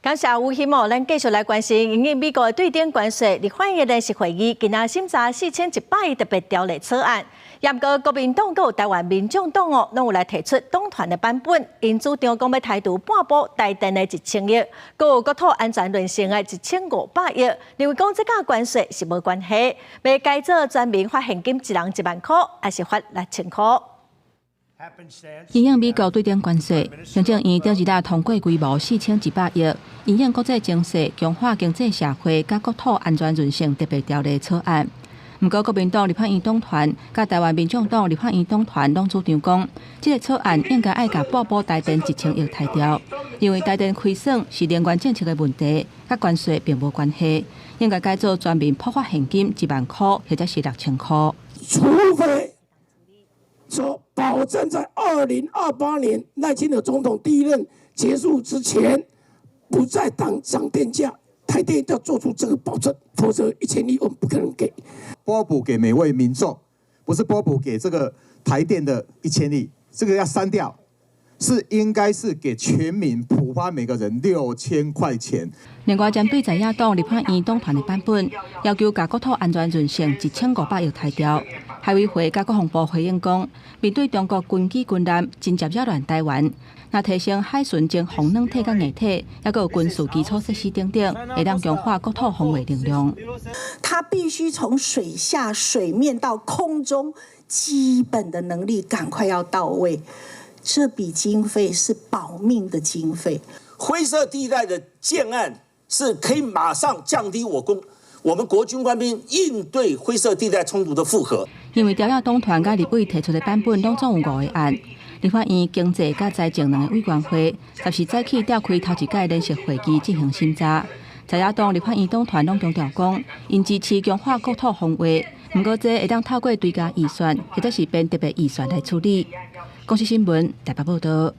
感謝吳希哦，咱繼續來關心，因應美國的對等關稅，立法院聯席會議今仔審查4100億特別條例草案，毋過國民黨佮台灣民眾黨哦，攏有來提出黨團的版本，𪜶主張講欲台獨半補台電的1000億，閣有國土安全論成的1500億，認為講這佮關稅是無關係，欲改做全民發現金一人1萬箍，抑是發6000箍。因應美國對等關稅，行政院頂一日通過規模4100億，因應國際情勢、強化經濟社會佮國土安全韌性特別條例草案。毋過國民黨立法院黨團佮台灣民眾黨立法院黨團攏主張講，這個草案應該愛共半補台電1000億刣掉，因為台電虧損是能源政策的問題，佮關稅並無關係，應該改做全民普發現金1萬箍或者是6000箍。除非說保證在2028年賴清德總統第一任結束之前，不再漲電價，台電要做出這個保證，否則1000億我們不可能給。撥補給每位民眾，不是撥補給這個台電的一千億，這個要刪掉，是應該是給全民普發每個人6000塊錢。另外，針對在野黨立法院黨團的版本，要求共國土安全韌性1500億刣掉。海委會佮國防部回應講，面對中國軍機軍艦侵襲擾亂台灣，若提升海巡偵防軟體佮硬體，抑閣有軍事基礎設施等等，會當強化國土防衛能量。它必須從水下、水面到空中，基本的能力趕快要到位。這筆經費是保命的經費。灰色地帶的建案是可以馬上降低我們國軍官兵應對灰色地帶衝突的負荷。因為朝野黨團佮立委提出的版本攏總有五個案，立法院經濟佮財政兩個委員會十四早起召開頭一屆聯席會議進行審查。在野黨立法院黨團攏強調講，𪜶支持強化國土防衛，毋過這會當透過追加預算或者是編特別預算來處理。公視新聞台北報道。